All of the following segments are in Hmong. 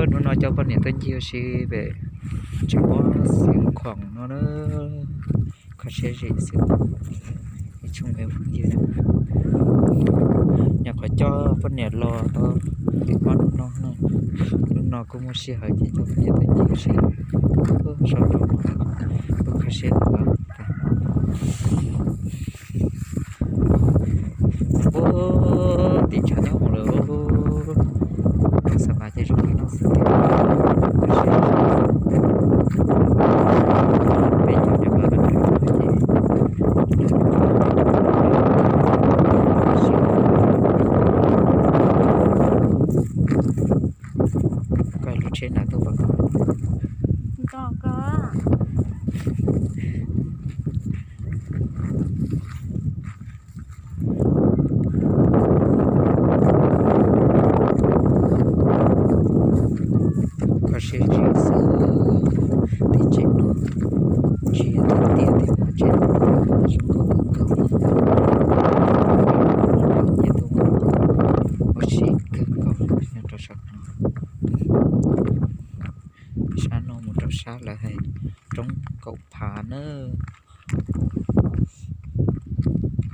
Hnub no coj poj niam tuaj ncig ua si pem tsev pob Xeev Khuam no na, kho siab zim xwb ib tsoom me phooj ywg. Nyuam qhuav coj poj niam los tau ob hnub no, hnub no kuj muaj sij hawm ces coj poj niam tuaj ncig ua si, sab nraud tuaj kho siab. Ub, tim tshav nyob mus lawm, noj xav mas ces zoo li no xwb tiag. Peb cov nyuam qhuav los txog no ces koj lub tsheb nram tuaj pom koj. Kho siab zim xwb, tim tsev no ntsia tiag tiag tiag mas tseem zoo nkauj kawg nkaus. Nyiam tuaj ua si kawg nkaus nyob rau sab no. Sab no mus rau sab lawv hais roob Kaum Phav na.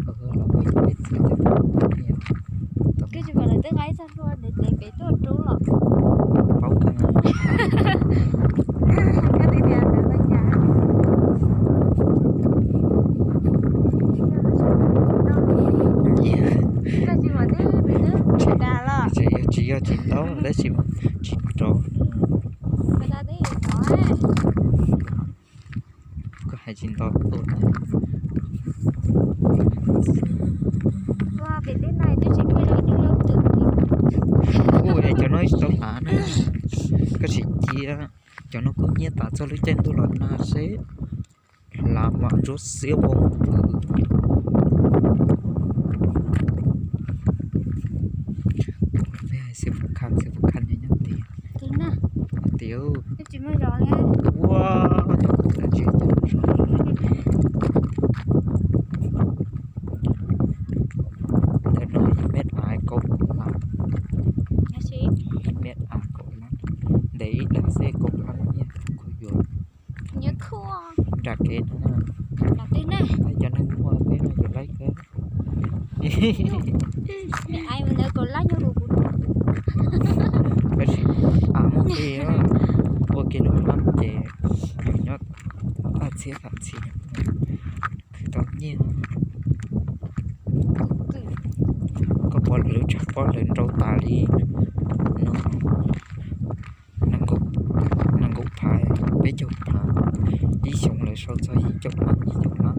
Los ua ib txhia cov poj niam, koj tsis pom lawv twb nqa ib txoj hlua ntev ntev pem tuaj rub los. Paub kawg. Koj twb tias lawv ua cas. Koj tsis pom twb pem twb dag los. Tsis yog tsis ntau tab sis mas tsis rov. Koj hais tsis ntau tuaj. Ua pem teb na twb tsis muaj zaub twb zaub twm li. Ua es cov no tsis tau hlav na, koj sim cia cov no kuj hnyiab tas txog lub caij ntuj los nag seb hlav mas ntsuab xiab vau vwm. Peb hais xib fwb Khaj, xib fwb Khaj nyob nyob tid. Tid, ua, ntawm no ib mev av kaum lab, ib mev av kaum lab, ntev ib dag xwb kaum lab nyiaj khuj yuav. Nram kev no, cov neeg muaj peb no yuav laib kawg. Tab sis av muaj li, ua kiag lub hlab ces yus nyob thaj txhia thaj txhia khwv tau nyiaj. Koj pom lawv lub tshav pob lawv nrau tas li no, nees nkaum phav, peb caug phav, ib xyoos lawv sau txog yim caum lab, yim caum lab.